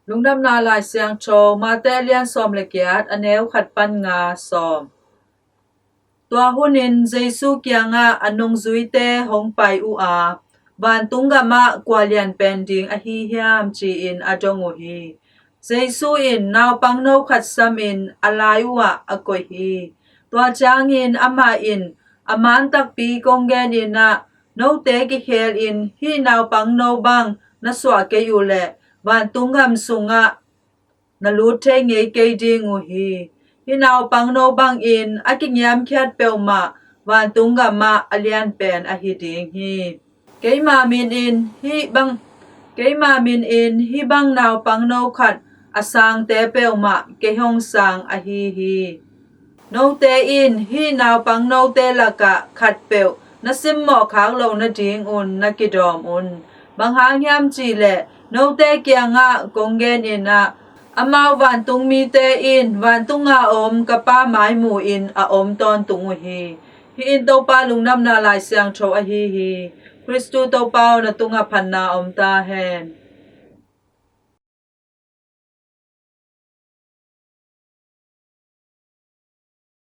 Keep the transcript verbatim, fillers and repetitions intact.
Lungdamna Lai Siangtho, Mate lian sawm le giat, a neu khat pan nga sawm. Tua hunin Jesu kiangah a nungzuite hong pai uh a, "Vantung gamah kua lian pen ding ahi hiam?" ci-in a dong uh hi. Jesu in naupangno khat samin a lai uhah a koih hi. Tua ciangin amah in, "A man takpi kong genin ah, note kikhelin hih naupangno bang na suah kei uh leh vantung gam sungah na lut thei ngei kei ding uh hi. Hih naupangno bangin a kiniamkhiat peuhmah vantung gamah a lianpen ahi ding hi. Keima minin hih bang, keima minin hih bang naupangno khat a sangte peuhmah kei hong sang ahi hi. Note in hih naupangnote lakah khatpeuh na simmawh khak loh nadingun na kidawm un. Bang hang hiam cihleh, note kiangah kong genin ah, amau vantung mite in vantunga om ka Pa mai mu-in a om tawntung uh hi." Hih in Topa Lungdamna Lai Siangtho ahi hi. Khristu Topa aw, na tungah phatna om ta hen.